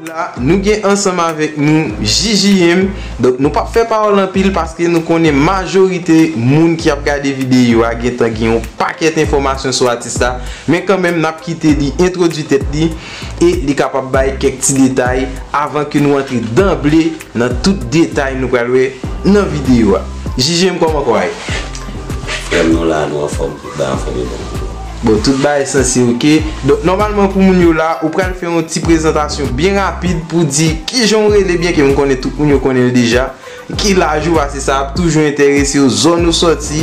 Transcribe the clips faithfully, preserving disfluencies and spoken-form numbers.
La, nou gen ansanm avèk nou J J M. Donk, nou p ap fè pawòl anpil paske nou konnen majorite moun ki ap gade videyo a gentan gen yon pakèt enfòmasyon sou atis la. Men kanmenm, n ap kite li entwodui tèt li e li kapab bay kèk ti detay avan ke nou antre danble nan tout detay nou pral wè nan videyo a. J J M, kòman kò a ye? Frè m, nou la, nou anfòm, tout bagay anfòm e bon. Bon, tout bagay sanse oke. Donk, nòmalman, pou moun yo la, ou pral fè yon ti prezantasyon byen rapid pou di kijan w rele, byenke m konnen tout moun yo konnen l deja. Ki laj ou, paske sa ap toujou enterese yo, zòn ou sòti.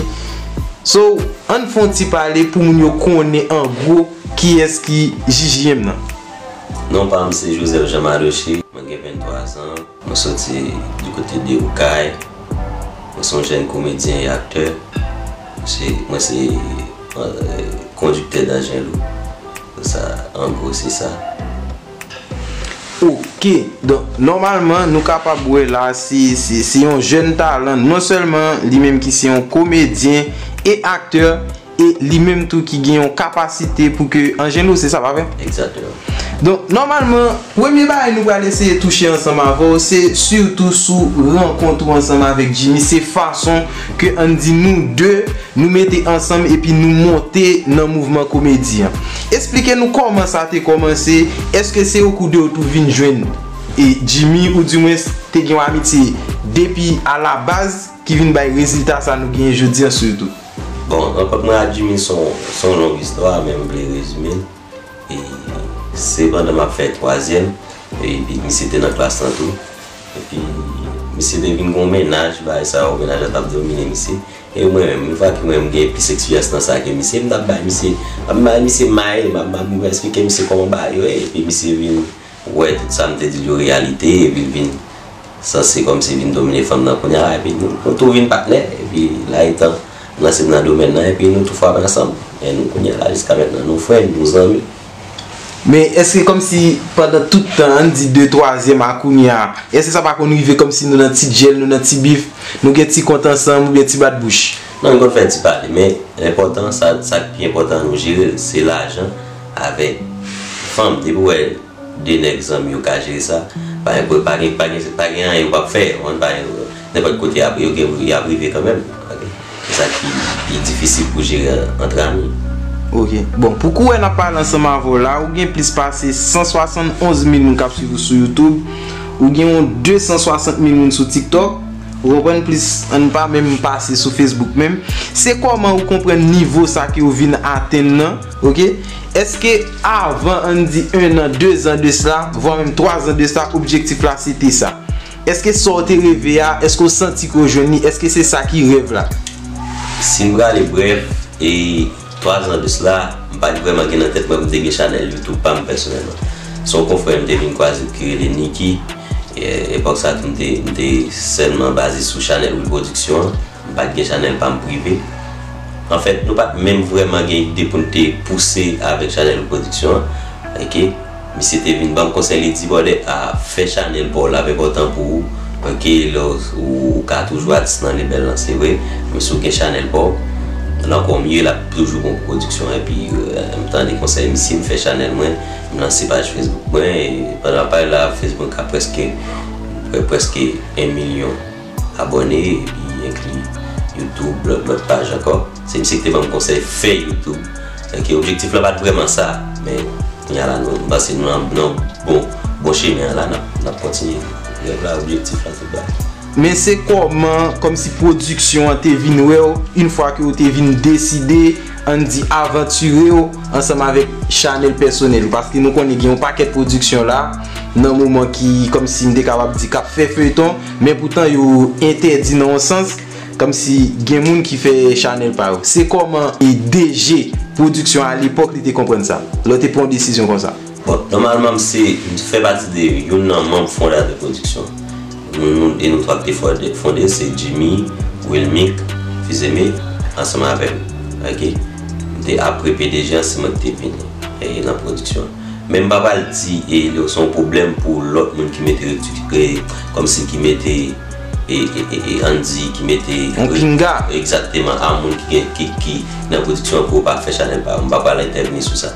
So, ann fè yon ti pale pou moun yo konnen an gwo kiyès ki J J M nan. Non pa m se Joseph Jean Madoche, mwen gen venntwa zan. Mwen soti di kote de Okay. Mwen se yon jèn komedyen e aktè. Mwen se, mwen se euh, kondiktè Danjelou. Sa, an gwo, se sa. Ok, donk nòmalman nou kapab wè la se se se yon jèn talan, non sèlman li menm ki se yon komedyen e aktè, e li menm tou ki gen yon kapasite pou ke Anjelo, se sa pa vre? Egzakteman. Donk nòmalman, premye bagay nou pral eseye touche ansanm avè w se sitou sou rankont ou ansanm avèk Jimmy, se fason ke ann di nou de nou mete ansanm epi nou monte nan mouvman komedi an. Esplike nou kòman sa te kòmanse, èske se okou de w tou vin jwenn e Jimmy oudimwens te gen yon amitye depi alabaz ki vin bay rezilta sa nou genyen jodi an sitou? Bon, rankont mwen ak Jimmy se yon se yon long istwa, men m vle rezime l. E se pandan m ap fè twazyèm, epi misye te nan klas lan tou. Epi misye te vin gen yon mennaj, bagay sa yo, mennaj la t ap domine misye. E mwen menm, yon fwa ke mwen menm m gen plis eksperyans nan sa ke misye, m t ap bay misye, m ap bay misye may, m ap, m ap, m ap esplike misye kòman bagay yo ye, epi misye vin wè tout sa m te di l yo reyalite, epi l vin sanse kòmsi vin domine fanm nan kounye a la, epi nou, nou tou vin patnè, epi la etan m lanse m nan domèn nan, epi nou tou frape ansanm. E nou kounye a la, jiska mentnan, nou frè, nou zanmi. Men èske kòmsi pandan tout tan, ann di de twazyèm a kounye a, èske sa pa konn rive kòmsi nou nan ti djèl, nou nan ti bif, nou gen ti kont ansanm oubyen ti bat bouch? Non, nou konn fè ti pale, men enpòtan, sa, sa k pi enpòtan nou jere l, se lajan avèk fanm. Depi w wè de nèg zanmi yo ka jere sa, pa gen, pa gen, pa gen, pa gen anyen yo p ap fè, ou konprann, pa gen, nenpòt kote y ap, yo gen, y ap rive kanmenm. Ok? Se sa ki pi difisil pou jere ant ami. Ok. Bon, pou kou wè n ap pale ansanm avè w la, ou gen plis pase san swasann onz mil moun k ap swiv ou sou YouTube, ou gen yon de san swasant mil moun sou TikTok, ou konprann, plis ann pa menm pase sou Facebook menm. Se kòman ou konprann nivo sa ke w vin atenn nan, ok? Èske avan, ann di, en an, de zan de sla, vwa menm twa zan de sla, objektif la se te sa? Èske sa w te reve a, èske w santi ke w jwenn li? Èske se sa ki rèv la? Si m prale brèf, e twa zan de sla, m pa t vrèman gen nan tèt mwen pou m te gen chanèl YouTube pa m pèsonèlman. Se yon konfrè m te vin kwaze ki rele Nicky. E, epòk sa tou, m te, m te sèlman baze sou chanèl Will Production an. M pa t gen chanèl pa m prive. Anfèt, nou pa t menm vrèman gen ide pou n te pouse avèk chanèl Will Production an. Ok? Misye te vin ban m konsèy, li di, "Brother, a, fè chanèl pa w la ap enpòtan pou ou." Ok, lè w, ou, ou ka toujou atis nan lebèl lan, se vre. Men si w gen chanèl pa w, l ankò mye, l ap toujou bon pou pwodiksyon an. Epi, euh, m tande konsèy misye, m fè chanèl mwen, m lanse paj Facebook mwen, e pandan m ap pale la, Facebook ka prèske, prè-, prèske en milyon abòne, epi enkli YouTube, lòt, lòt paj ankò. Se misye ki te ban m konsèy fè YouTube. Ok, objektif lan pa t vrèman sa, men kounye a la, nou, m panse nou nan, nan bon, bon chemen an la, n ap, n ap kontinye. Rèv la, objektif la, tout bagay. Men se kòman, kòmsi pwodiksyon an te vin wè w, yon fwa ke w te vin deside, ann di, avantire w ansanm avèk chanèl pèsonèl ou? Paske nou konnen gen yon pakèt pwodiksyon la, nan moman ki, kòmsi m te kapab di, k ap fè feyton, men poutan yo entèdi nan yon sans, kòmsi gen moun ki fè chanèl pa yo. Se kòman e D G pwodiksyon alepòk li te konprann sa, lè w te pran yon desizyon konsa? Bon, nòmalman, m se, m fè pati de youn nan manm fondatè pwodiksyon. Nou, nou, e nou twa ki te fòde, fonde, se Jimmy, Wilmick, Fizeme, ansanm avè m. Ok? M te apre P D G an, se mwen ki te vin e, nan pwodiksyon. Men m pa pral di e, se yon pwoblèm pou lòt moun ki mete, e, kòmsi ki mete, e, e, e, e, ann di, ki mete Yon pinga. Egzakteman, a moun ki gen, ki, ki nan pwodiksyon pou yo pa fè chanèl pa yo. M pa pral entèvni sou sa.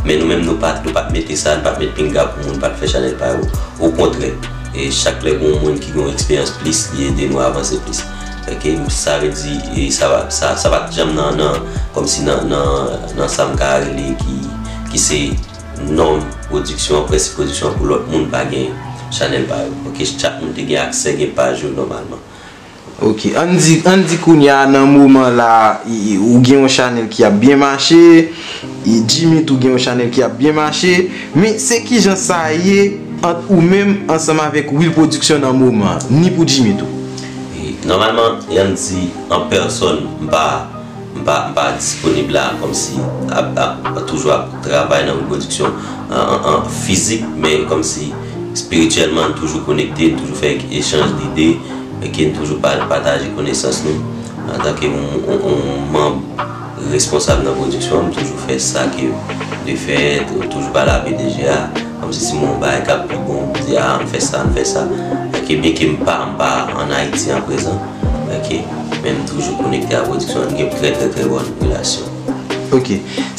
Men nou menm, nou pa, nou pa t mete sa, nou pa t met pinga pou moun pa t fè chanèl pa yo. Okontrè, e chak lè gen yon moun ki gen yon eksperyans plis, li ede nou avanse plis. Ok, sa vle di, e sa va, sa, sa pa t janm nan, nan, kòmsi nan, nan, nan sa m ka rele ki, ki se nòm pwodiksyon, prensip pwodiksyon pou lòt moun pa gen chanèl pa yo. Ok, chak moun te gen aksè gen paj yo nòmalman. Ok, ann di, ann di kounye a nan moman la, i- i- ou gen yon chanèl ki ap byen mache, e Jimmy tou gen yon chanèl ki ap byen mache, men se kijan sa ye ant ou menm ansanm avèk Will Production nan moman an, ni pou Jimmy tou? E, nòmalman, ann di an pèsòn, m pa, m pa, m pa disponib la, kòmsi ap, ap, toujou ap travay nan Will Production an, an, an fizik, men kòmsi espirityèlman, n toujou konekte, n toujou fè echanj lide, e ke n toujou pa- pataje konesans nou. Antanke yon, yon, yon manm responsab nan pwodiksyon, m toujou fè sa ke m dwe fè, tou- toujou pale a P D G a, kòmsi si m wè yon bagay k ap pi bon, m di, a, ann fè sa, ann fè sa. Ebyen ke m pa, m pa ann Ayiti an prezan, ok, men m toujou konekte a pwodiksyon, n gen trè, trè, trè bòn relasyon. Ok.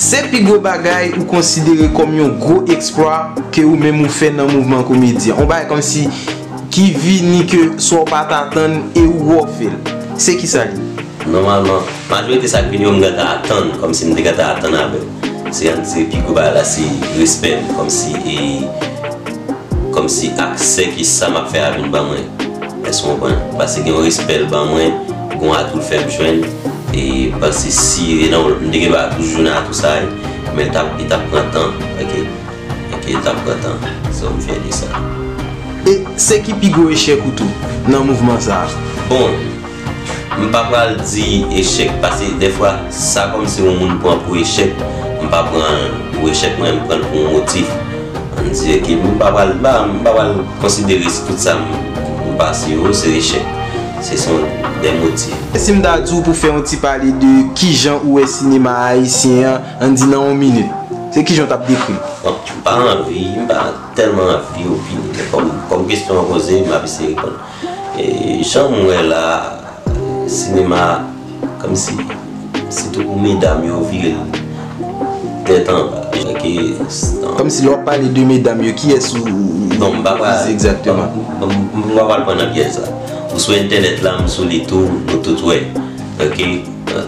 Se pi gwo bagay ou konsidere kòm yon gwo eksplwa ke ou menm ou fè nan mouvman komedyen? Yon bagay kòmsi ki vini ke swa w pa t atann e ou wè w fè l. Se kisa l ye? Nòmalman, majorite sa k vini yo m gentan atann, kòmsi m te gentan atann avè l. Se, se pi gwo bagay la, se respè m, kòmsi, e, kòmsi aksè ke sa m ap fè a vin ban mwen. Èske w konprann? Paske gen yon respè l ban mwen, gen yon atou l fè m jwenn, e paske si, e nan, m te gen dwa toujou nan atou sa a, men l t ap, li t ap pran tan, ok? Ok, l t ap pran tan. So, m fyè de sa. E se ki pi gwo echèk ou tou nan mouvman sa a? Bon, m pa pral di echèk, paske dèfwa, sa kòmsi yon moun pran pou echèk, m pa pran l pou echèk, mwen, m pran l pou yon motif. Ann di, ok, m pa pral, m pa, m pa pral konsidere si tout sa m, m pase yo, se echèk. Se son de motif. E si m ta di w pou fè yon ti pale de kijan ou wè sinema ayisyen an, ann di nan yon minit, se kijan w t ap dekri l? Bon, m pa anvi, m pa tèlman anvi opine, men kòm, kòm kesyon an poze, m ap eseye reponn. E jan m wè la, sinema, kòmsi, sitou pou medam yo, vire l tèt anba. Ok, s- Kòmsi lè w ap pale de medam yo, kiyès ou, ou, ou vize egzakteman? Non, m pa pral, m, m, m pa pral pran nan pyèj sa. Ou sou entènèt la, m sou li tou, nou tout wè. Ok,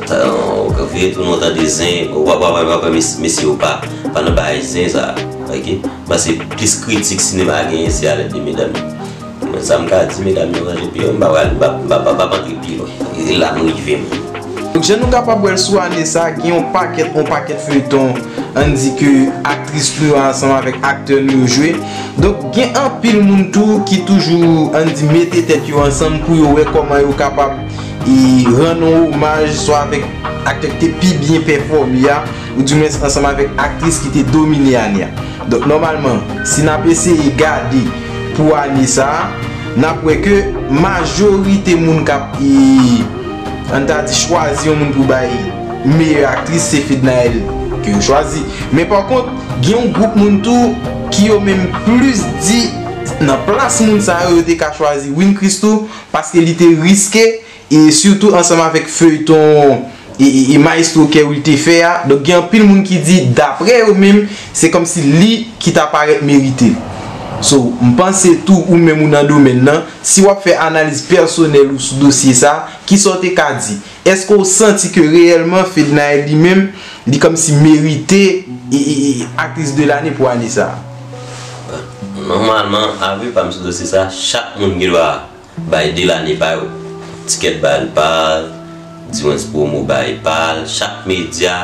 ta- vire tounen w tande zen, w ap, w ap, w ap wè mes- mesye yo pa, pa nan bagay zen sa. Ok, paske plis kritik sinema genyen, se alèd de medam yo. Mwen, sa m ka di, medam yo ranje pye yo, m pa pral, m pa, m pa, m pa, m pa antre pi lwen. E la m rive, mwen. Donk, jan nou kapab wè l sou ane sa, gen yon pakèt, yon pakèt feyton, ann di ke aktris nou yo ansanm avèk aktè nou yo jwe. Donk, gen anpil moun tou ki toujou, ann di, mete tèt yo ansanm pou yo wè kòman yo kapab e rann yon omaj swa avèk aktè ki te pi byen pèfòme a, oudimwens ansanm avèk aktris ki te domine ane a. Donk, nòmalman, si n ap eseye gade pou ane sa a, n ap wè ke majorite moun k ap, e, ann ta di, chwazi yon moun pou bay meyè aktris, se Fednaelle ke yo chwazi. Men pa kont, gen yon gwoup moun tou ki yo menm plis di nan plas moun sa yo, yo te ka chwazi Win Christoo paske li te riske, e sitou ansanm avèk feyton e, e, e Maestro Kerry te fè a. Donk, gen anpil moun ki di, daprè yo menm, se kòmsi li ki ta parèt merite l. So, m panse tou, ou menm ou nan domèn nan, si w ap fè analiz pèsonèl ou sou dosye sa, kisa w te ka di? Èske w santi ke reyèlman Fednaelle li menm, li kòmsi merite e, e, e, aktris de lane pou ane sa a? Nòmalman, avi pa m sou dosye sa, chak moun gen dwa bay de lane pa yo. Tikèt Bal pa l, Diwens Promo bay pa l, chak medya,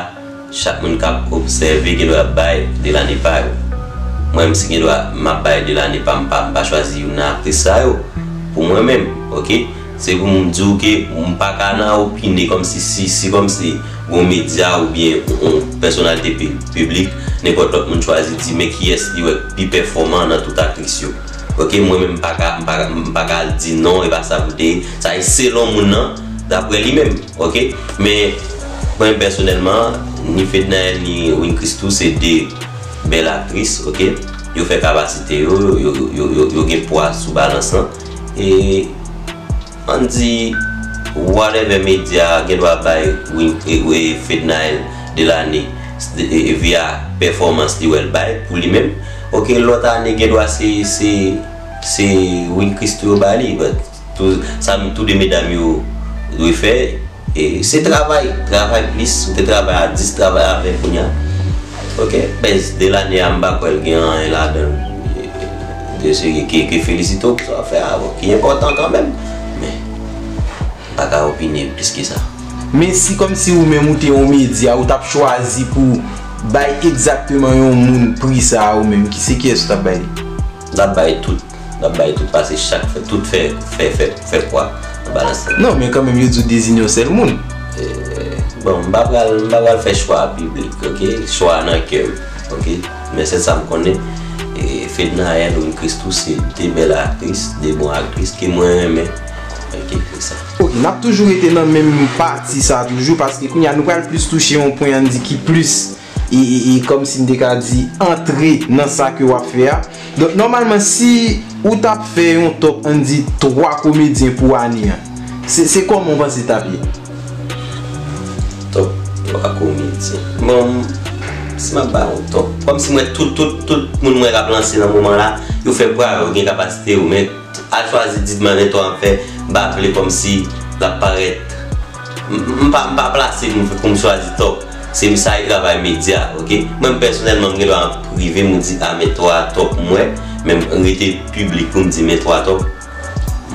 chak moun k ap obsève gen dwa bay de lane pa yo. Mwen menm si gen dwa m ap bay de lane pa m, pa m pa chwazi youn nan aktris sa yo. Pou mwen menm, ok? Se pou m di w ke m pa ka nan opine kòmsi si, si kòmsi yon medya oubyen yon, yon pèsonalite pi- piblik, nenpòt lòt moun chwazi di men kiyès li wè pi pèfòman nan tout aktris yo. Ok, mwen menm m pa ka, m pa, m pa ka al di non, e pa sa pou te ye. Sa e selon moun nan, daprè li menm, ok? Men, mwen pèsonèlman, ni Fednaelle ni Win Christoo se de bèl aktris, ok? Yo fè kapasite yo, yo, yo, yo, yo gen pwa sou balans lan. E ann di, whatever medya gen dwa bay Win, e, e, Fednaelle de lane, e, e, via pèfòmans li wè l bay pou li menm. Ok, lòt ane gen dwa se, se, se Will Christoo yo ba li, but tou, sa tou de medam yo dwe fè, e, se travay, travay plis, ou te travay a dis, travay a ven kounye a. Ok, bèz de lane a m pa kwè l gen anyen ladan l. E, se ke, ke felisite w pou sa w fè a, bon, ki enpòtan kanmenm. Men, m pa ka opine plis ke sa. Men si kòmsi ou menm ou te yon medya, ou t ap chwazi pou bay egzakteman yon moun pri sa a ou menm, ki se kiyès ou t ap bay li? M t ap bay tout. M t ap bay tout pase chak fè, tout fè, fè, fè, fè pwa nan balans lan. Non, men kanmenm yo di w deziyen yon sèl moun. E, bon, m pa pral, m pa pral fè chwa piblik, ok? Chwa nan kè m, ok? Men sèl sa m konnen, e, Fednaelle, Will Christoo se de bèl aktris, de bon aktris ke mwen renmen. Ok, se sa. Ok, n ap toujou rete nan menm pati sa toujou, paske kounye a nou pral plis touche yon pwen, ann di, ki plis, e, e, e, kòmsi m te ka di, antre nan sa ke w ap fè a. Donk, nòmalman, si ou t ap fè yon top, ann di, twa komedyen pou ane an, se, se kòman w panse t ap ye? Top twa komedyen. Bon, si m ap ba yon top, kòmsi m wè tout, tout, tout moun mwen k ap lanse nan moman la, yo fè pwa, yo gen kapasite yo, men al chwazi di m nan twa m fè, m pa vle kòmsi l ap parèt. M, m, m pa, m pa plase pou, pou m chwazi top. Se m sa e travay medya, ok? Mwen, m pèsonèlman, m gen dwa an prive, m di, a, men twa top mwen, men m rete piblik pou m di, men twa top,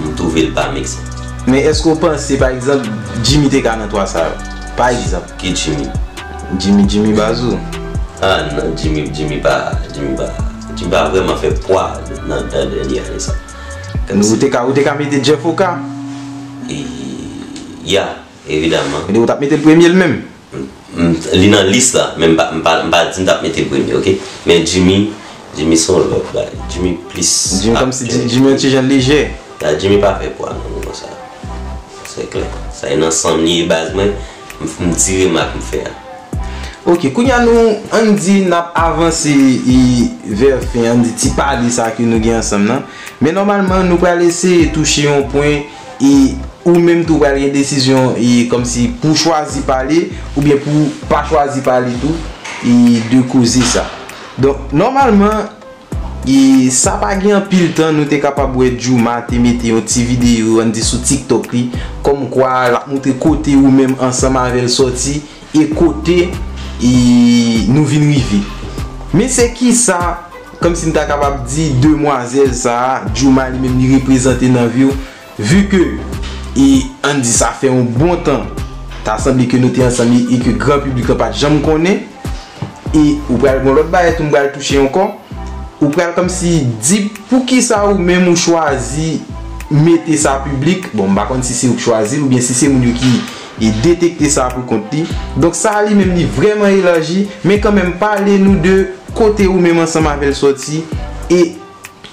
m twouve l pa make sense. Men èske w panse, pa egzanp, Jimmy te ka nan twa sa yo? Pa egzanp. Ki Jimmy? Jimmy, Jimmy Bazou. Ah, non, Jimmy, Jimmy pa, Jimmy pa, Jimmy pa vrèman fè pwa nan, nan dènye ane sa. Ou te ka, ou te ka mete Jeff Oka? E, ya, evidaman. Ou t ap mete l premye l menm? M, li nan lis la, men m pa, m pa, m pa di m t ap mete l premye, ok? Men Jimmy, Jimmy se yon lòt bagay. Jimmy plis Jimmy kòmsi aktyèl. Jimmy yon ti jan lejè. Ya, Jimmy pa fè pwa nan moman sa. Se klè. Sa e nan san m li ye baz mwen, m, m ti remak m fè a. Ok, kounye a nou, ann di n ap avanse e vè fen, ann di ti pale sa ke nou gen ansanm nan. Men nòmalman, nou pral eseye touche yon pwen e ou menm tou pral gen desizyon e kòmsi pou chwazi pale oubyen pou pa chwazi pale tou e de koze sa. Donk, nòmalman, e sa pa gen anpil tan, nou te kapab wè Jooma te mete yon ti videyo, ann di sou TikTok li, kòmkwa l ap montre kote ou menm ansanm avè l sòti e kote e nou vin rive. Men se kisa, kòmsi m ta kapab di, demwazèl sa a, Jooma li menm li reprezante nan vi w, vi ke, e ann di sa fè yon bon tan, ta sanble ke nou te ansanm e, e ke gran piblik lan pa t janm konnen, e ou pral gen lòt bagay tou m pral touche ankò, ou pral kòmsi di poukisa ou menm ou chwazi mete sa piblik. Bon, m pa konn si se ou k chwazi l oubyen si se moun yo ki, e detekte sa pou kont li. Donk sa li menm li vrèman elaji, men kanmenm pale nou de kote ou menm ansanm avè l sòti e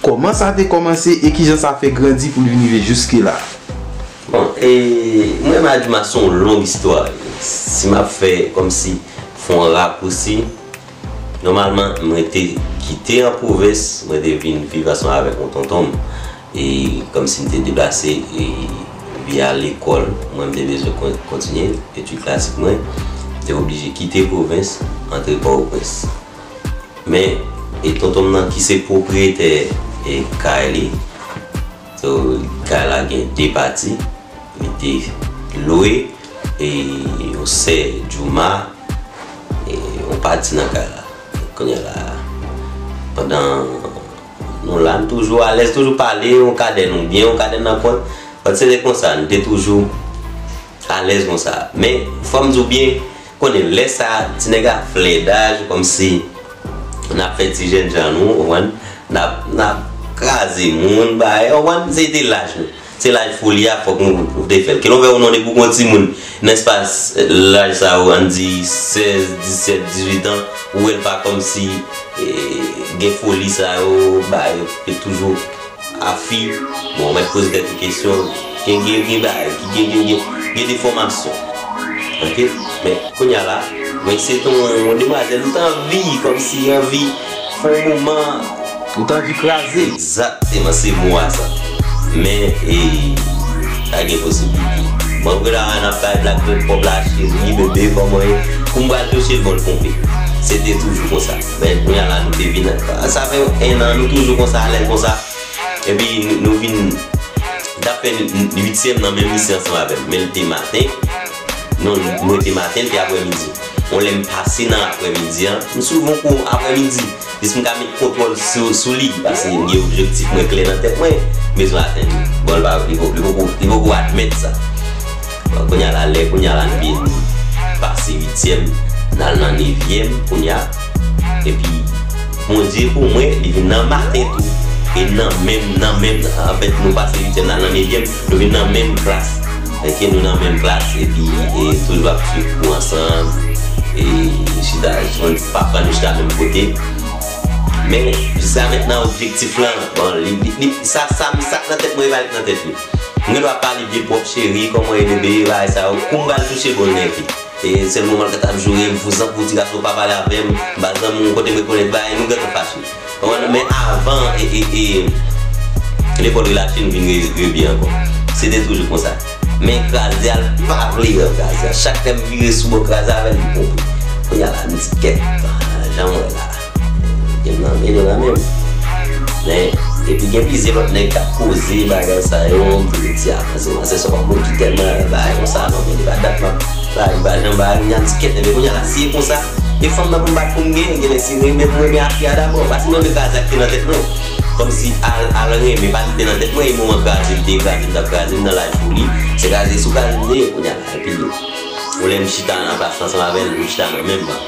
kòman sa te kòmanse e kijan sa fè grandi pou l vin rive jiske la. Bon, e mwen menm ak Jooma se yon long istwa. Si m ap fè kòmsi fè yon rakousi, nòmalman, mwen te kite an pwovens, mwen te vin viv ansanm avèk yon tonton m. E kòmsi m te deplase, e via lekòl, mwen m te bezwen kon-, kontinye etid klasik mwen, m te oblije kite pwovens, antre Pòtoprens. Men, e tonton m nan ki se pwopriyetè, e kay li, so, kay la gen de pati, li te lwe, e yon sè Jooma, e yon pati nan kay la. Kounye a la, pandan nou la, nou toujou alèz, toujou pale, yon kadèn ou byen, yon kadèn nan kont. But se te konsa, nou te toujou alèz konsa. Men, fò m di w byen, konnen lè sa, ti nèg la flèdaj, kòmsi n ap fè ti jènjan nou, ou konprann? N ap, n ap kraze moun, bay, ou konprann? Se te laj nou. Se laj foli a, fòk nou, nou te fè l. Ke l on fè ou non, depi w gon timoun, nan espas laj sa yo, ann di sèz, disèt, dizuit an, ou wè l pa kòmsi, e, gen foli sa yo, bay, yo toujou a fi, bon, ou mèt poze tèt ou kesyon, gen, gen, gen bagay, ki gen, gen, gen, gen de fòmasyon. Ok? Men, kounye a la, mwen se te yon demwazèl, m te anvi, kòmsi anvi, fè yon moman. Ou te anvi kraze. Egzakteman, se mo a sa. Men, e, pa gen posiblite. Bon, vre la, n ap bay blag de pòp la, cheri, bebe, kòman ye? Kou m pral touche l, bon, l ponpe. Se te toujou konsa. Men kounye a la, nou te vin, sa fè en an, nou toujou konsa, alèz konsa. Epi nou, nou vin, t ap fè uityèm nan menm lise ansanm avè m. Men l te maten. Non, mwen te maten, l te aprèmidi. Yon lè m pase nan aprèmidi an, m soulve yon kou aprèmidi. Jis m ka met kontwòl sou, sou li, paske m gen objektif mwen klè nan tèt mwen, m bezwen atenn li. Bon, l pa, li poko, li poko, li poko admèt sa. Bon, kounye a la, lè kounye a la, n vin pase uityèm, n al nan nevyèm, kounye a. Epi, Bondye pou mwen, li vin nan maten tou. E nan menm, nan menm, anfèt, nou pase uityèm, n al nan nevyèm, nou vin nan menm klas. Enke nou nan menm klas, epi, e, toujou ap swiv kou ansanm. E, chita, pafwa nou chita menm kote. Men, jiska mentnan, objektif lan, bon, li, li, li, sa, sa, sa k nan tèt mwen, li pa ret nan tèt li. Mwen dwa pale de pwòp cheri, kòman e bebe, bagay sa yo. Kou m pral touche, bon, l nève. E sèl moman l ka t ap joure m, vouzan pou ti gason pa pale avè m, m pa zanmi w, kote m rekonèt bagay, nou gentan fache. Konprann? Men avan, e, e, e, lekòl relache, nou vin re-, rebyen ankò. Se te toujou konsa. Men kraze a, l pa vle wè kraze a. Chak lè m vire sou bò kraze a avè l, li ponpe. Kounye a la, m di, kèt, jan m wè la. Gen nan men, gen nan men m. Men, epi gen plizyè lòt nèg k ap koze bagay sa yo, m di, ti a, se, se sòt moun ki tèlman bagay konsa, non, men li pa dat m ap, bagay, li pa janm bagay, m di, kèt, men kounye a la, si e konsa, e fanm nan pou m bat pou m genyen, genlè si renmen pou renmen a fi a dabò, paske m renmen kraze a ki te nan tèt mwen. Kòmsi al, al renmen, pa li te nan tèt mwen, e moman kraze, li te kraze, m t ap kraze, m nan laj pou li, se kraze sou kraze m te ye, kounye a la, epi, yon lè m chita nan plas ansanm avè l, nou chita nan menm ban.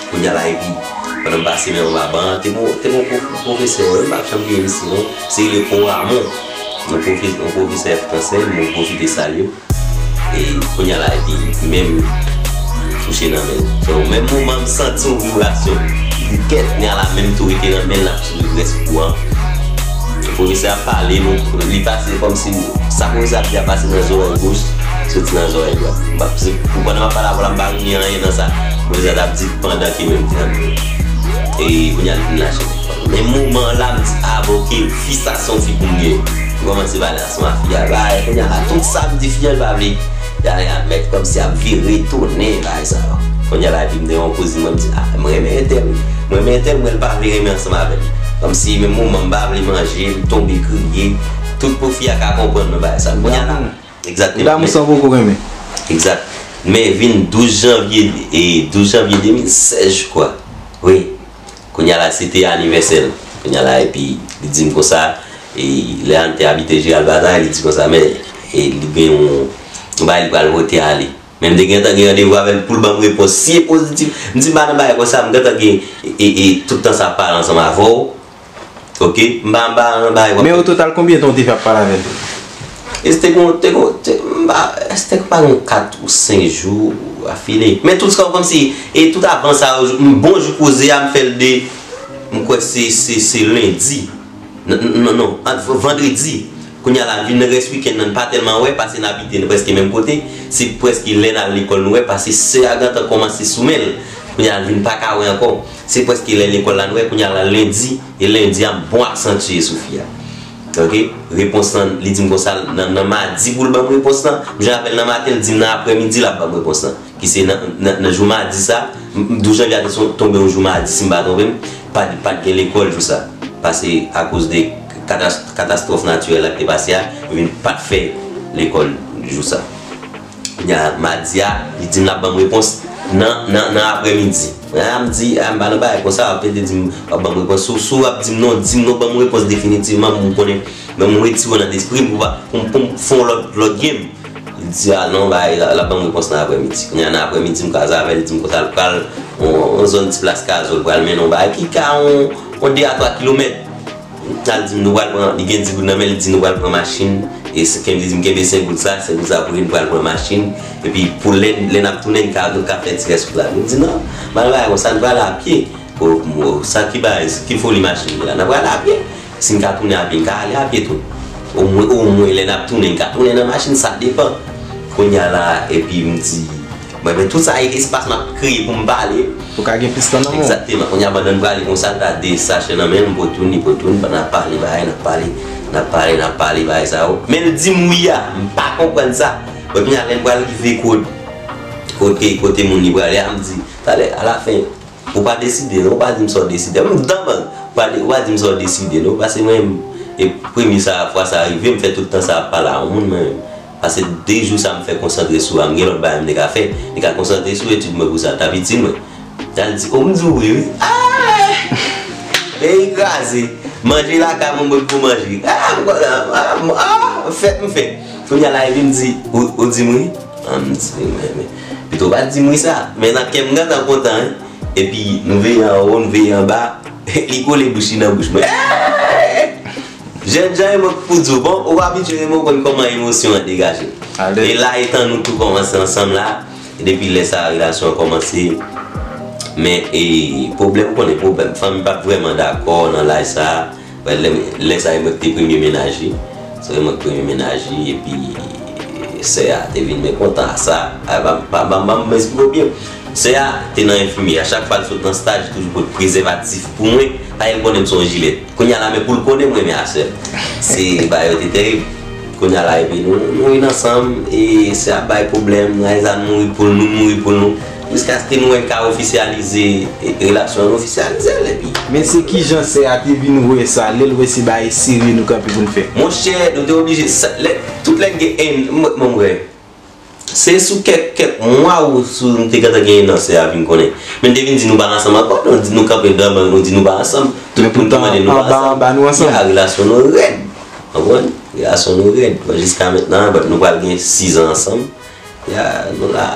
Kounye a la, epi, pandan m pase men anba ban an, te gon, te gon pwof-, pwofesè, m p ap janm bliye misye, non. Se rele Oramon. Yon pwofe-, yon pwofesè fransè, mwen pwofite salye l. E kounye a la, epi, men m touche nan men l. So, menm moman, m santi yon vibrasyon. M di, kèt, kounye a la, men m tou rete nan men l, l ap swiv rès kou an. Pwofesè a pale, nou, li pase kòmsi, sa pwofesè ap di a pase nan zòrèy goch, soti nan zòrèy dwat. M ap, se, pou pandan m ap pale avè w la, m pa retni anyen nan sa pwofesè a t ap di pandan ke menm te ap di. E kounye a l vin lache. Men moman la, m di, a, bon, oke, fi sa se yon fi pou m gen. M kòmanse pale ansanm ak fi a, bay, kounye a la, tout sa m di fi a, l pa vle. Y a, y a mèt kòmsi ap vire tounen, bagay sa yo. Kounye a la, epi m te yon kouzin, mwen, m di, a, m renmen entèl, wi. M renmen entèl, mwen, l pa vle renmen ansanm avè m. Kòmsi menm moman, m pa vle manje, m tonbe kriye. Tout pou fi a ka konprann mwen bagay sa. Kounye a la, egzakteman. Damou san poko renmen. Egzak. Men vin douz janvye, e, douz janvye de mil sèz, je crois. Wi. Kounye a la, se te anivèsè l. Kounye a la, epi li di m konsa, e, lè a n te abite Jeral Batay, li di konsa, men, e, li gen yon, yon bagay li pral vote ale. Men m te gentan gen randevou avè l pou l ban m repons. Si e pozitif, m di m pa nan bagay konsa, m gentan gen, e, e, e, tout tan sa ap pale ansanm avè w. Oke? M pa, m pa nan bagay konsa. Men o total, konbyen tan w te fè ap pale avè l? E se te gon, te gon, te, m pa, se te pa gon kat ou senk jou afile. Men tout sa kòmsi, e tout avan sa yo, m bon jou koze a, m fè l de, m kwè se, se, se lendi. Non, non, non, non, ant v-, vandredi. Kounye a la, vin nan rès wikenn nan, n pa tèlman wè, paske n abite, nou prèske menm kote. Se prèske lè n al lekòl, nou wè, paske sè a gentan kòmanse sou men l. Kounye a, l vin pa ka wè ankò. Se prèske lè lekòl la, nou wè, kounye a la, lendi, e lendi a, m bon aksantye sou fi a. Oke? Repons lan, li di m konsa, nan, nan madi pou l ban m repons lan. M jwenn apèl nan maten, l di m nan aprèmidi, l ap ban m repons lan. Ki se nan, nan, nan jou madi sa, m, m, douz janvye a te son-, tonbe yon jou madi, si m pa twonpe m, pa t, pa t gen lekòl jou sa. Pase akoz de katas-, katastwòf natirèl la ki te pase a, yo vin pa t fè lekòl jou sa. Kounye a, madi a, li di m l ap ban m repons nan, nan, nan aprèmidi. A, m di, a, m pa nan bagay konsa, w ap te di m w ap ban m repons. Si w, si w ap di m non, di m non, ban m repons definitivman pou m konnen, men m retire w nan lespri m pou pa, pou m, pou m fè yon lòt, lòt game. Li di, a non, bay, l ap ban m repons nan aprèmidi. Kounye a, nan aprèmidi, m kwaze avè l, li di m konsa l pral, yon, yon zòn ti plas Kazòl, pral mennen yon bagay ki ka yon, yon de a twa kilomèt. L al di m nou pral pran, li gen dis goud nan men l, li di nou pral pran machin. E se, kenbe, li di m kenbe senk goud sa, senk goud sa pou li, nou pral pran machin. Epi pou lè, lè n ap tounen, n ka, nou ka fè ti rès wout la. M di non, m al bay konsa, nou pral a pye. O, o, sa ki bay, ki foli machin li la, n ap pral a pye. Si n ka tounen a pye, n ka ale a pye tou. Omwen, omwen lè n ap tounen, n ka tounen nan machin, sa depann. Kounye a la, epi m di, mwen, men tout sa e espas m ap kreye pou m pale. Pou ka gen plis tan nan men w. Egzakteman. Kounye a pandan n prale konsa, l ta de sachè nan men l, m pote youn, li pote youn, pandan n ap pale bagay, n ap pale, n ap pale, n ap pale bagay sa yo. Men l di m wi a, m pa konprann sa. Bon, kounye a lè n pral rive kot kote, kote moun li prale a, m di, talè, alafen, ou pa deside, non, ou pa di m sa w deside. M dan bang, ou pa, de- ou pa di m sa w deside, non, paske mwen, e premye sa, fwa sa rive, m fè tout tan sa ap pale a yon moun, mwen menm. Paske de jou sa m fè konsantre sou a, m gen lòt bagay m te ka fè, m te ka konsantre sou etid mwen pou sa, l t ap itil mwen. L al di, o, m di w wi, wi. Ah! Peyi kraze. Manje lakay mwen, mwen pou manje. Ah, m kontan. Ah, m- ah, fèt m fè. Kounye a la, epi m di, ou, ou di m wi? Ah, m di, men, men. Pito w pa t di m wi sa. Men nan kè m gentan kontan, wi. Epi, nou veye anwo, nou veye anba. Li kole bouch li nan bouch mwen. Jènjan e mwen k pou di w, bon, ou abitye renmen, ou konn kòman emosyon an degaje. E la, etan nou tou kòmanse ansanm la, e depi lè sa a, relasyon an kòmanse. Men, e, pwoblèm, ou konnen pwoblèm, fanmi pa t vrèman dakò nan laj sa a. Lè, lè sa a, e mwen ki te premye mennaj li. Se mwen ki premye mennaj li, epi sè a te vin men kontan a sa. A, pa, pa, pa, pa, m esplike w byen. Sè a te nan enfimyè. A chak fwa l sot nan staj, li toujou pote prezèvatif pou mwen. Paske l konnen m se yon jilèt. Kounye a la, men pou l konnen m renmen a sè l. Se bagay yo te terib. Kounye a la, epi nou, nou vin ansanm, e sè a bay pwoblèm, Rayzan mouri pou l, nou mouri pou l, nou. Jiskaske nou wè n ka ofisyalize, e, relasyon an, nou ofisyalize l, epi. Men se kijan sè a te vin wè sa, lè l wè se bagay serye nou kanpe pou n fè? Monchè, nou te oblije, sa- lè, tout lè n gen en, mwen, mwen, mwen, se sou kèk, kèk mwa ou sou nou te gentan genyen nan sè a vin konnen. Men n te vin di nou pa ansanm ankò, nou di nou kanpe dan bang, nou di nou pa ansanm. Tout moun te mande nou pa ansanm. Anba, anba nou ansanm. Ya, relasyon nou rèd. Konprann? Relasyon nou rèd. Bon, jiska mentnan, but nou pral gen sizan ansanm. Ya, nou la.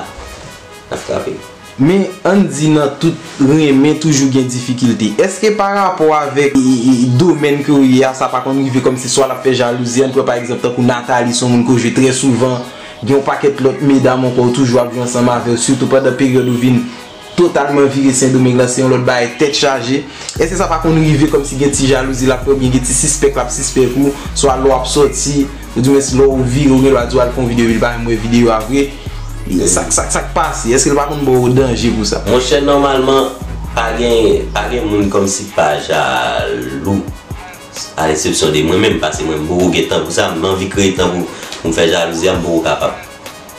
N ap frape. Men, ann di nan tout renmen toujou gen difikilte. Èske pa rapò avèk, e, e, e, domèn ke w ye a, sa pa konn rive kòmsi swa l ap fè jalouzi? Ann pran pa egzanp tankou Nathalie, se yon moun ke w jwe trè souvan, gen yon pakèt lòt medam ankò w toujou ap jwe ansanm avè w, sitou pandan peryòd ou vin totalman vire Sendomeng lan, se yon lòt bagay tèt chaje. Èske sa pa konn rive kòmsi gen ti jalouzi l ap fè oubyen gen ti sispèk l ap sispèk ou, swa lè w ap sòti, oudimwens lè w vire, ou gen dwa di w al fè yon videyo epi l pa menm wè videyo a vre? Sa, sa, sa k pase? Èske l pa konn ba w danje pou sa? Monchè, nòmalman, pa gen, pa gen moun kòmsi k pa jalou. A leksepsyon de mwen menm, paske mwen, m poko gen tan pou sa, m anvi kreye tan pou, pou m fè jalouzi a, m poko kapab.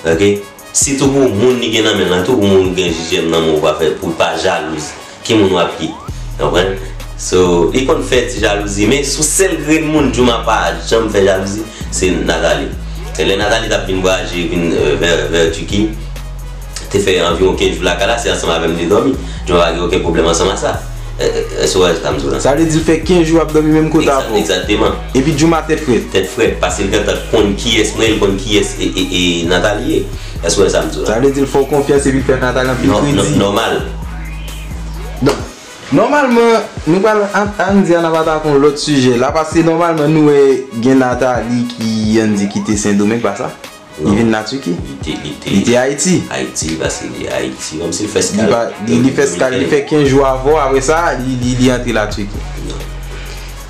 Oke? Sitou pou moun li gen nan men l lan tou, pou moun gen J J M nan men w, ou pa fè, pou l pa jalouz. Ki moun w ap ye? Konprann? So, li konn fè ti jalouzi, men sou sèl grenn moun Jooma pa janm fè jalouzi, se Nathalie. E lè Nathalie t ap vin vwayaje, vin, euh, vè, vè Turquie, te fè anviwon kenz jou lakay la, se ansanm avè m li te dòmi. Jooma pa gen okenn pwoblèm ansanm a sa. E, e, èske w wè sa m di w la? Sa vle di l fè kenz jou ap dòmi menm kote avè w? Egzakteman. Epi Jooma tèt frèt? Tèt frèt, paske l gentan konn kiyès mwen, l konn kiyès e, e, e Nathalie ye. Èske w wè sa m di w la? Sa vle di l fè w konfyans epi l fè Nathalie anpil kredi? Nò-, nò-, nòmal. Donk, nòmalman, nou pral an-, ann di an ap atake yon lòt sijè la, paske nòmalman nou wè gen Nathalie ki, ann di, kite Sendomeng, pa sa? Li vin Latiki? Li te, li te, li te Ayiti. Ayiti, paske li Ayiti, kòmsi l fè eskal. Li pa, li, li fè eskal, li fè kenz jou avè w, apre sa, li, li, li antre Latiki.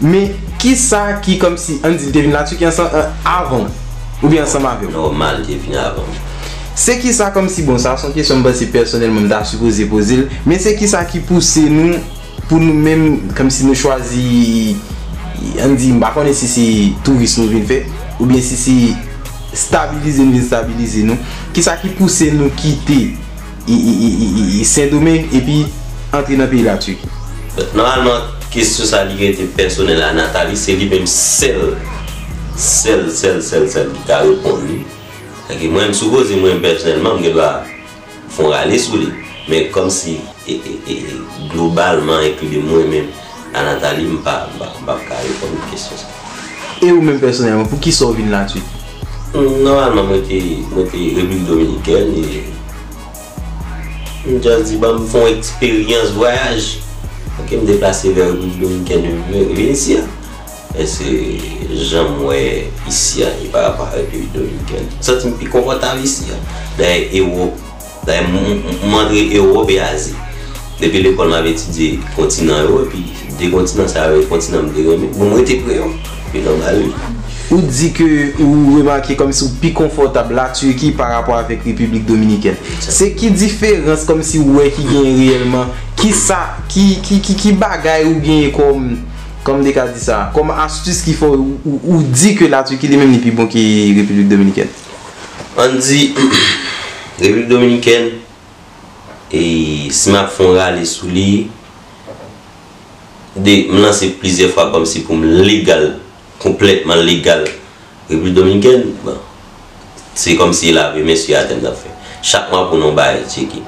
Men, kisa ki kòmsi, ann di, li te vin Latiki ansanm, an, avan w, oubyen ansanm avè w? Nòmal, li te vin avan m. Se kisa kòmsi, bon, sa se yon kesyon m panse pèsonèlman m ta sipoze poze l, men se kisa ki pouse nou pou nou menm, kòmsi nou chwazi, ann di, m pa konnen si se touris nou vin fè, oubyen si se stabilize nou vin stabilize nou. Kisa ki pouse nou kite, e, e, Sendomeng epi antre nan peyi Latiki? Nòmalman, kesyon sa li rete pèsonèl a Nathalie, se li menm sèl, sèl, sèl, sèl, sèl ki ka reponn li. Paske mwen, m sipoze, mwen pèsonèlman, m gen dwa fè yon rale sou li. Men kòmsi, e, e, e, e, globalman, enkli de mwen menm, a Nathalie, m pa, m pa, m p ap ka reponn kesyon sa. E ou menm pèsonèlman, poukisa w vin Latiki? Hmm, nòmalman, mwen te, mwen te Repiblik Dominikèn, e m just di, ban m fè yon eksperyans vwayaj. Ok, m deplase vè Repiblik Dominikèn, vin, vin isi a. Èske jan m wè isi a e pa rapò a Repiblik Dominikèn? M santi m pi konfòtab isi a. Dayè, Ewòp, dayè, m, m, m antre Ewòp e Azi. Depi lekòl, m ap etidye kontinan yo, epi de kontinan sa yo, e kontinan m te renmen. Bon, m rete kreyòl, pi nòmal, wi. Ou di ke ou remake kòmsi ou pi konfòtab Latiki pa rapò avèk Repiblik Dominikèn. Se ki diferans kòmsi ou wè ki genyen reyèlman? Kisa, ki, ki, ki, ki bagay ou genyen kòm, kòm m te ka di sa, kòm astis ki fè w, ou, ou di ke Latiki li menm li pi bon ke Repiblik Dominikèn? Ann di, Repiblik Dominikèn, E si m ap fè yon rale sou li, de, m lanse plizyè fwa kòmsi pou m legal, konplètman legal Repiblik Dominikèn. Bon, se kòmsi lave men sou atè m t ap fè. Chak mwa pou nou bay tcheke.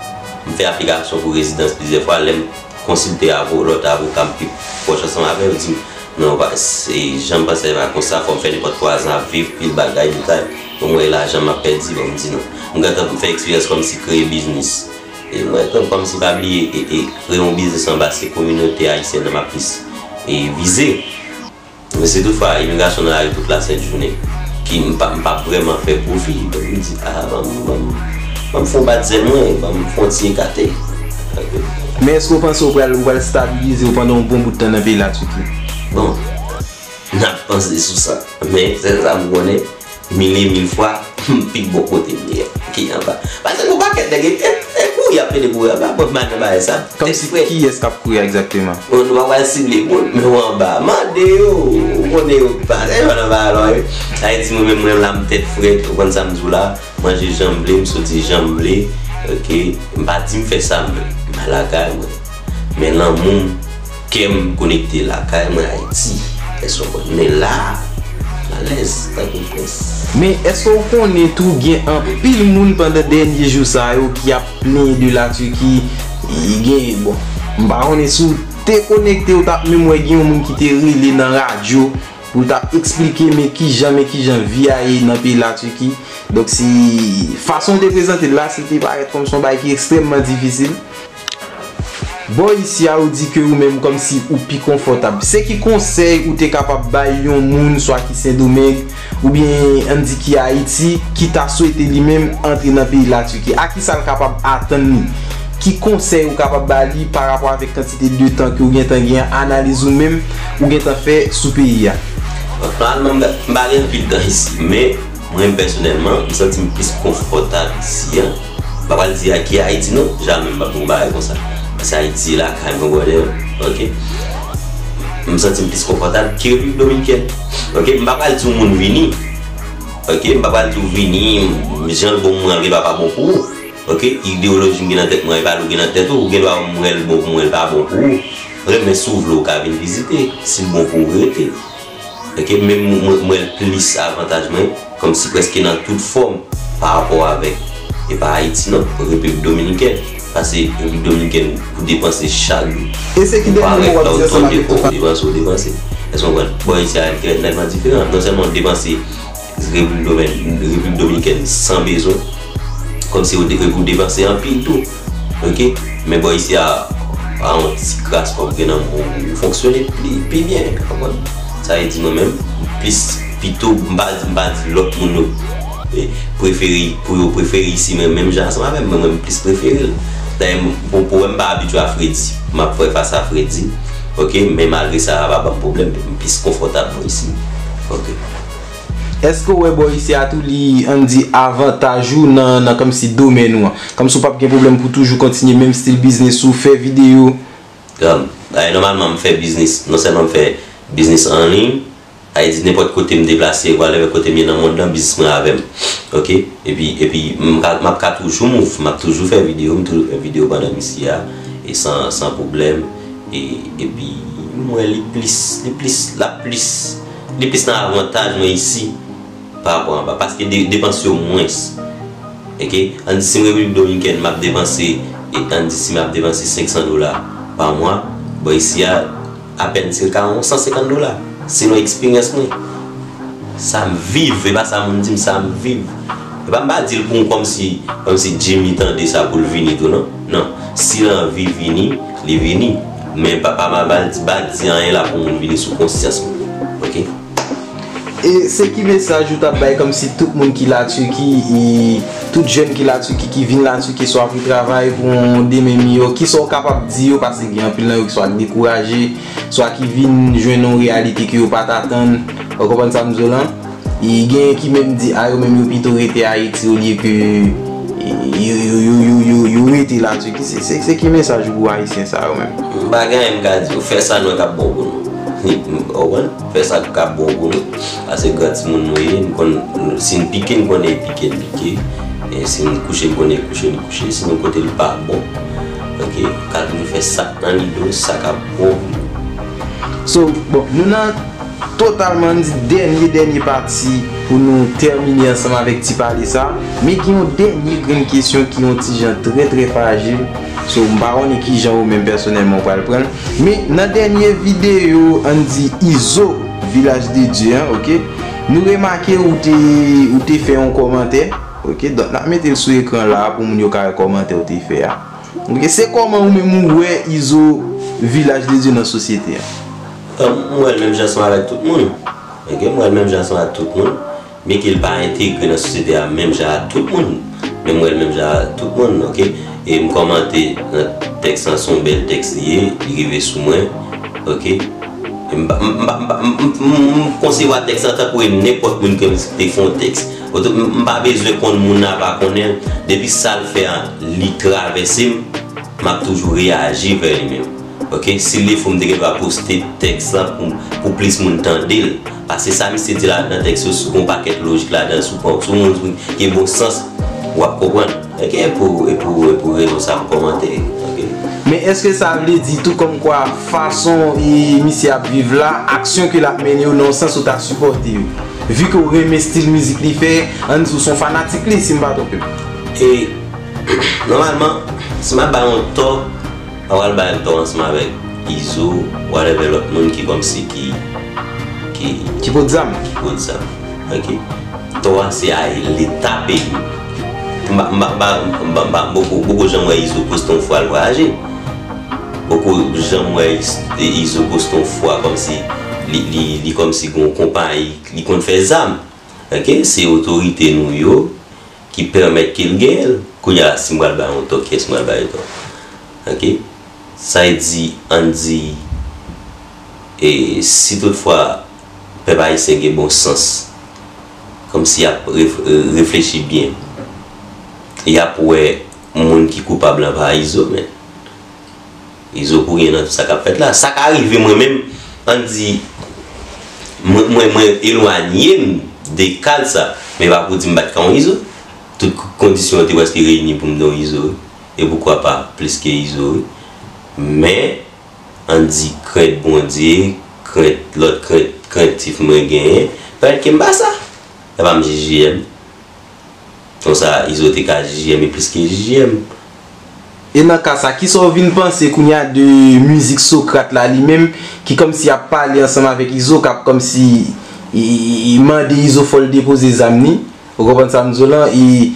M fè aplikasyon pou rezidans plizyè fwa. Lè m konsilte avo-, lòt avoka m pi pwòch ansanm avè yo, di m, "Non, pa, se, jan m panse a pa konsa, fò m fè nenpòt twa zan ap viv, pil bagay, detay. Bon, mwen, lajan m ap pèdi, bon, m di non." M gentan fè eksperyans kòmsi kreye biznis. E mwen, tou, kòmsi pa bliye, e, e, kreye yon biznis anba se kominote ayisyèn nan m ap plis, e, vize. Men si toutfwa imigrasyon nan lari tout lasent jounen, ki m pa, m pa vrèman fè pwofi, donk m di, "A, ban m, ban m, ban m fè yon bat zèl mwen, ban m fè yon ti ekate." Men èske w panse w pral, w pral stabilize w pandan yon bon bout tan nan peyi Latiki? Bon, n ap panse sou sa. Men sèl sa m konnen, mil e mil fwa, m pi bon kote m ye ki anba. Paske gon pakèt nèg e, e, e kouri ap pede kouri anba, bon, m al nan bagay sa. Kòmsi kiyès k ap kouri a egzakteman? Bon, nou pa pral sible moun, men w anba. Mande yo, ou konnen yo pa. Se yo nan bagay la, wi. Sa vle di mwen menm, mwen la, m tèt frèt, ou konn sa m di w la. Manje jan m vle, m soti jan m vle. Oke, m pa di m fè sa m vle. M lakay mwen. Men lanmou m, kè m konekte lakay mwen Ayiti. Èske w konn? Men la, m alèz, tankou prens. Men èske w konnen tou gen anpil moun pandan dènye jou sa yo ki ap plenyen de Latiki? Gen, bon, m pa konnen si w te konekte, w t ap menm wè gen yon moun ki te rele nan radyo pou l t ap eksplike men kijan, men kijan vi a ye nan peyi Latiki. Donk, si fason w te prezante l la, si l te parèt kòm se yon bagay ki ekstrèmman difisil. Bò isi a, ou di ke ou menm kòmsi ou pi konfòtab. Se ki konsèy ou te kapab bay yon moun, swa ki Sendomeng, oubyen ann di ki Ayiti, ki ta swete li menm antre nan peyi Latiki? A kisa l kapab atann li? Ki konsèy ou kapab ba li pa rapò avèk kantite de tan ke ou gentan gen an, analiz ou menm ou gentan fè sou peyi a? Bon, nòmalman, m pa gen anpil tan isi, men mwen pèsonèlman, m santi m plis konfòtab isi a. M pa pral di a ki Ayiti non, jamè m p ap di yon bagay konsa. Paske Ayiti se lakay mwen, brother, oke? M santi m plis konfòtab ke Repiblik Dominikèn. Oke, m pa pral di yon moun vini. Oke, m pa pral di w vini, jan l bon pou mwen, li pa, pa bon pou ou. Oke, ideyoloji m gen nan tèt mwen, e pa l ou gen nan tèt ou, ou gen dwa wè l bon pou mwen, l pa bon pou ou. Renmen, si w vle, w ka vin vizite. Si l bon pou ou, rete. Oke, men m, mwen, mwen wè l plis avantaj mwen, kòmsi prèske nan tout fòm, pa rapò avèk, e pa Ayiti non, Repiblik Dominikèn. Paske Repiblik Dominikèn, pou depanse chak jou, E se ki dènye mo w ap di ansanm avèk tout sa? Ou depanse, ou depanse. Èske w konprann? Bò isi a nètman diferan. Non sèlman w depanse Repiblik Domen-, Repiblik Dominikèn san bezwen, kòmsi ou de-, ou depanse anpil tou. Oke? Men bò isi a, a yon ti kras kòb gen nan men w, ou fonksyone pi, pi byen, w konprann? Sa vle di mwen menm, m plis, pito, m pa, m pa di lòt moun yo, e, prefere, pou yo prefere isi, men menm jan ansanm avè m, mwen menm m plis prefere l. Dayè, m, pou, pou wè m pa abitye a fredi, m ap fè fas a fredi, oke, men malgre sa, a pa ban m pwoblèm, m plis konfòtab mwen isi, oke. Èske w wè bò isi a tou li, ann di, avantaj ou nan, nan kòmsi domèn ou an? Kòmsi w p ap gen pwoblèm pou toujou kontinye menm stil biznis ou, fè videyo? Granm, dayè, nòmalman, m fè biznis, non sèlman m fè biznis an liy, sa vle di nenpòt kote m deplase, whatever kote m ye nan mond lan, biznis mwen avè m. Oke? Epi, epi, m ka, m ap ka toujou move, m ap toujou fè videyo, m toujou fè videyo pandan m isi a, e san, san pwoblèm. E, epi, m wè li plis, li plis, l ap plis, li plis nan avantaj mwen isi pa rapò anba, paske de, depans yo mwens. Oke? Ann di si m Repiblik Dominikèn, m ap depanse, e ann di si m ap depanse senk san dola pa mwa, bò isi a, apèn se ka yon san senkant dola, selon eksperyans mwen. Sa m viv, e pa sa moun di m, sa m viv. E pa m pa di l pou kòmsi, kòmsi Jimmy tande sa pou l vini tou, non. Non. Si l anvi vini, li vini. Men pa, pa, pa, pa, pa di anyen la pou moun vini sou konsyans mwen. Oke? E se ki mesaj ou t ap bay kòmsi tout moun ki Latiki, e tout jèn ki Latiki, ki vin Latiki, swa pou travay, pou yon demen miyò, kisa w kapab di yo, paske gen anpil nan yo ki swa dekouraje, swa ki vin jwenn yon reyalite ke yo pa t atann, ou konprann sa m di w lan? E genyen ki menm di, a, yo menm yo pito rete Ayiti olye ke, e, yo, yo rete Latiki. Se, se, se ki mesaj ou pou Ayisyen sa yo menm? M pa gen anyen m ka di yo, fè sa nou wè k ap bon pou nou. Ou konprann? Fè sa k ap bon pou nou. Paske gran timoun nou ye, n konn, si n pike, n konnen e pike n pike. E si n kouche, n konnen e kouche n kouche. Si nou kote l pa bon, Ok, ka toujou fè sa k nan lide w, sa k ap bon pou nou. So, bon, nou nan totalman, ann di, dènye, dènye pati pou nou tèmine ansanm avèk ti pale sa. Men gen yon dènye grenn kesyon ki yon ti jan trè, trè frajil. So, m pa konnen ki jan ou menm pèsonèlman ou pral pran l. Men nan dènye videyo, ann di, Izo, Vilaj de Dye an, ok? Nou remake ou te, ou te fè yon kòmantè, ok? Donk, n ap mete l sou ekran la pou moun yo ka wè kòmantè ou te fè a. Ok, se kòman ou menm ou wè Izo Vilaj de Dye nan sosyete a? Bon, m wè l menm jan ansanm avèk tout moun. Ok, m wè l menm jan ansanm ak tout moun. Byenke l pa entegre nan sosyete a menm jan ak tout moun, men m wè l menm jan ak tout moun, ok? E m kòmante nan tèks lan, se yon bèl tèks li ye, li rive sou mwen, ok? E m pa, m pa, m pa, m, m, m, m konsevwa tèks lan tankou e nenpòt moun ke m te fè yon tèks. Oto-, m, m pa bezwen konn moun nan, pa konnen l. Depi sa l fè a, li travèse m, m ap toujou reyaji vè li menm. Ok, si l te fou, m te gen dwa poste tèks lan pou, pou plis moun tande l. Paske sa misye di la nan tèks yo, si w gen yon pakèt lojik ladan l, si w pran, si w yon moun ki gen bon sans, w ap konprann. Ok, e pou, e pou, e pou rezon sa m kòmante. Ok. Men èske sa vle di tou kòmkwa fason e misye ap viv la, aksyon ke l ap mennen yo nan yon sans ou ta sipòte yo? Vu ke w renmen stil mizik li fè, ann di w se yon fanatik li, si m pa twonpe m. E, nòmalman, si m ap bay yon tò, pa pral bay l tò ansanm avèk Izo, whatever lòt moun ki kòmsi ki, ki, Ki pot zam. Ki pot zam. Ok? Tò a se a leta peyi m. M pa, m pa, m pa, m pa, m pa, m poko, m poko janm wè Izo poste yon fwa l vwayaje. M poko janm wè Is-, Izo poste yon fwa kòmsi li, li, li kòmsi gen yon konpayi, li konn fè zam. Ok? Se otorite nou yo ki pèmèt ke l genyen l. Kounye a la, si m pral bay yon tò, kiyès m pral bay tò? Ok? Sa vle di, ann di, e, si toutfwa pèp ayisyen gen bon sans, kòmsi y ap ref-, reflechi byen, y ap wè moun ki koupab lan pa Izo, men. Izo pou gen nan tout sa k ap fèt la. Sa ka rive mwen menm, ann di, mwen, mwen, mwen elwanye m de kad sa, men pa pou di m pa t ka yon Izo. Tout kondisyon yo te prèske reyini pou m te yon Izo, wi. E poukwa pa plis ke Izo, wi. Men, ann di krent Bondye, krent, lòt krent, krentif mwen genyen, pèmèt ke m pa sa. E pa m J J M. Konsa, Izo te ka J J M e plis ke J J M. E nan ka sa, kisa w vin panse kounye a de mizik Socrate la li menm, ki kòmsi ap pale ansanm avèk Izo, k ap kòmsi, e, e, e, mande Izo fò l depoze zam li? Ou konprann sa m di w lan? E,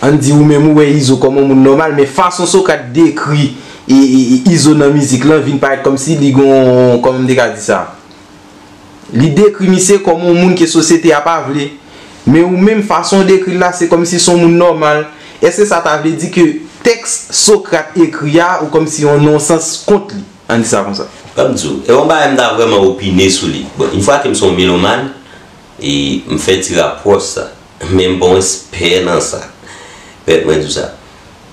ann di ou menm ou wè Izo kòm yon moun nòmal, men fason Socrate dekri e, e, e, Izo nan mizik lan vin parèt kòmsi li gon, kòman m te ka di sa? Li dekri misye kòm yon moun ke sosyete a pa vle. Men ou menm, fason w dekri l la, se kòmsi se yon moun nòmal. Èske sa ta vle di ke tèks Socrate ekri a, ou kòmsi yon nonsans kont li? Ann di sa konsa. Ban m di w, e yon bagay m ta vrèman opine sou li. Bon, yon fwa ke m se yon melomàn, e m fè ti rapwòch sa. Men m pa yon ekspè nan sa. Pèmèt mwen di w sa.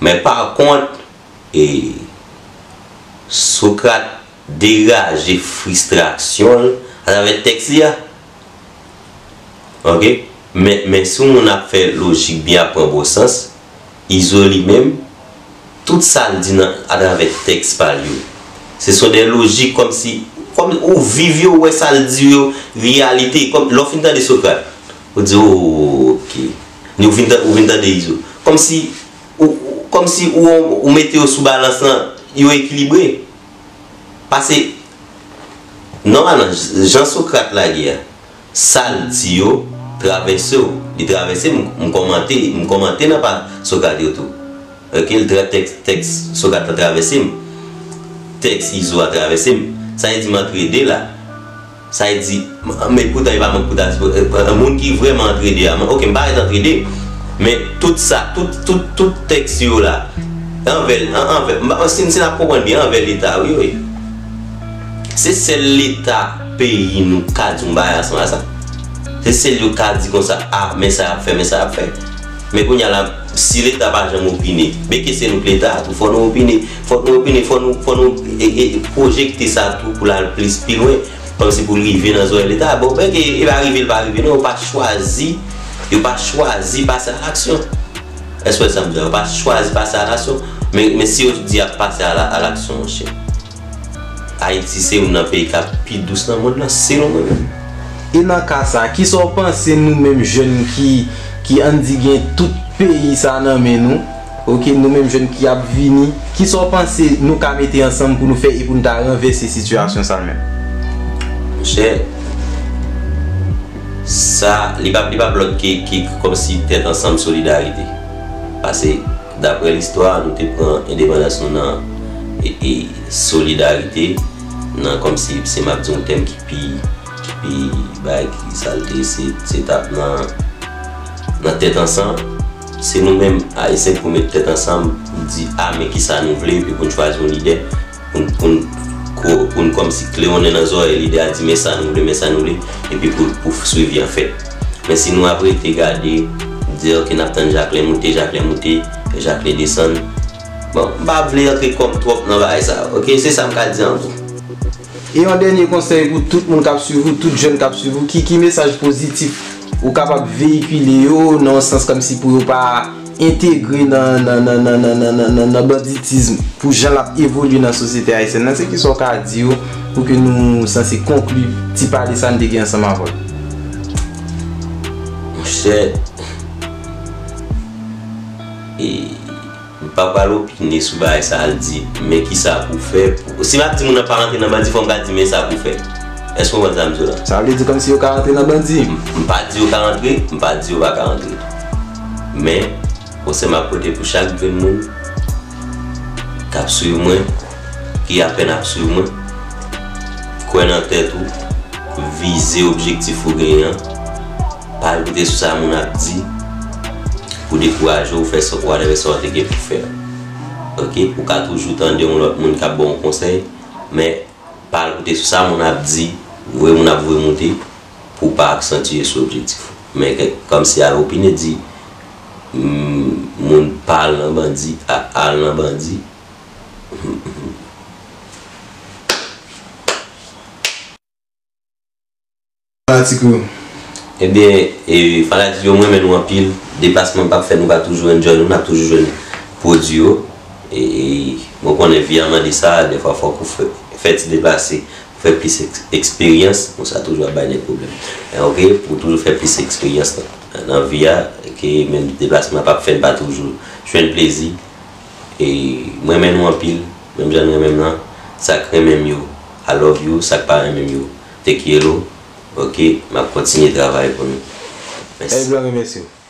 Men pa kont, e Socrate degaje fristrasyon l atravè tèks li a. Ok? Men, men si yon moun ap fè lojik byen, ap pran bon sans, Izo li menm, tout sa l di nan, atravè tèks pa l yo, se son de lojik kòmsi, kòm ou viv yo, ou wè sa l di yo, reyalite, kòm lè w fin tande Socrate, ou di, oh, ok. Ni ou vin tan-, ou vin tande Izo. Kòmsi, ou, ou, kòmsi ou, ou mete yo sou balans lan, yo ekilibre. Paske, nòmalman, jan Socrate lage a, sa l di yo travèse w. Li travèse m, m kòmante, m kòmante nan pa Socrate yo tou. Ok, l tra-, tèks, tèks Socrate la travèse m. Tèks Izo a travèse m. Sa vle di m antre de la. Sa vle di, m-, men poutan, e pa mwen k pou ta di, e, e, moun ki vrèman antre de a, mwen, ok, m pa ret antre de, men tout sa, tout, tout, tout tèks yo la, anvè, an, anvè, m pa, si, si n ap konprann byen, anvè Leta, wi, wi. Se sèl Leta peyi nou ka di yon bagay ansanm a sa. Se sèl yo ka di konsa, a, men sa y ap fè, men sa y ap fè. Men kounye a la, si Leta pa janm opine, byenke se nou k Leta a tou, fò nou opine, fò nou opine, fò nou, fò nou, e, e, pwojekte sa tou pou l al plis pi lwen. Kòmsi pou l rive nan zòrèy Leta. Bon, byenke e pa rive, l pa rive, non, yo pa chwazi, yo pa chwazi pase a laksyon. Èske w wè sa m di la? Yo pa chwazi pase a laksyon. Men, men si yo di y ap pase a la, a laksyon, monchè. Ayiti se youn nan peyi k ap pi dous nan mond lan, selon mwen menm. E nan ka sa, kisa w panse nou menm jèn ki, ki ann di gen tout peyi sa nan men nou, oke, nou menm jèn ki ap vini, kisa w panse nou ka mete ansanm pou nou fè e pou nou ta ranvèse sitiyasyon sa menm? Monchè, sa, li p ap, li p ap lòt ke, ke kòmsi tèt ansanm, solidarite. Paske, daprè listwa, nou te pran endepandans nou nan, e, e, solidarite, nan kòmsi, si m ap di yon tèm ki pi, ki pi bay, ki sa l te, se, se t ap nan, nan tèt ansanm. Se nou menm, Ayisyen, pou met tèt ansanm, pou di, a, men kisa nou vle, epi pou n chwazi yon lidè, pou n, pou n, ko-, pou n kòmsi klewonnen nan zòrèy lidè a, di, men sa nou vle, men sa nou vle, epi pou, pou swivi an fèt. Men si nou ap rete gade, di, oke, n ap tann Jaklen moute, Jaklen moute, Jaklen desann, bon, m pa vle antre kò m twòp nan bagay sa, oke, se sa m ka di an gwo. E yon dènye konsèy pou tout moun k ap swiv ou, tout jèn k ap swiv ou, ki, ki mesaj pozitif ou kapab veyikile yo nan yon sans kòmsi pou yo pa entegre nan, nan, nan banditism, pou jan l ap evolye nan sosyete ayisyèn nan, se kisa w ka di yo pou ke nou sanse konkli ti pale sa n te gen ansanm avè w? Monchè, e, m pa pral opine sou bagay sa al di, men kisa pou fè. Si m ap di moun nan pa rantre nan bandi, fò m ka di, men sa pou fè. Èske w konprann sa m di w la? Sa vle di kòmsi yo ka rantre nan bandi? M, m pa di yo ka rantre, m pa di yo pa ka rantre tou. Men, konsèy m ap pote pou chak grenn moun k ap swiv mwen, ki apèn ap swiv mwen, kwè nan tèt ou, vize objektif ou genyen an, pa al koute sou sa moun ap di pou dekouraje w fè sa, whatever sa w te gen pou fè. Oke? Ou ka toujou tande yon lòt moun k ap ba w yon konsèy, men pa al koute sou sa moun ap di, voye moun ap voye moute, pou w pa aksantye sou objektif ou. Men kè-, kòmsi al opine di, mm, moun pa al nan bandi, a, al nan bandi. Fanatik ou. Ebyen, e, fanatik yo, mwen renmen nou anpil. Deplasman p ap fè nou pa toujou enjoy nou, n ap toujou jwenn pwodui yo. E, e, mwen konnen vi a mande sa, dèfwa fòk ou fè, fè ti deplase, pou fè plis eks-, eksperyans. Bon, sa toujou ap bay nèg pwoblèm. E, oke, pou toujou fè plis eksperyans nan, nan vi a, ke menm deplasman p ap fè n pa toujou jwenn plezi. E mwen renmen nou anpil, menm jan n renmen m nan. Sa k renmen m yo, I love you. Sa k pa renmen m yo, take yellow. Oke, m ap kontinye travay pou nou. Mèsi. Èl Blan remèsye w.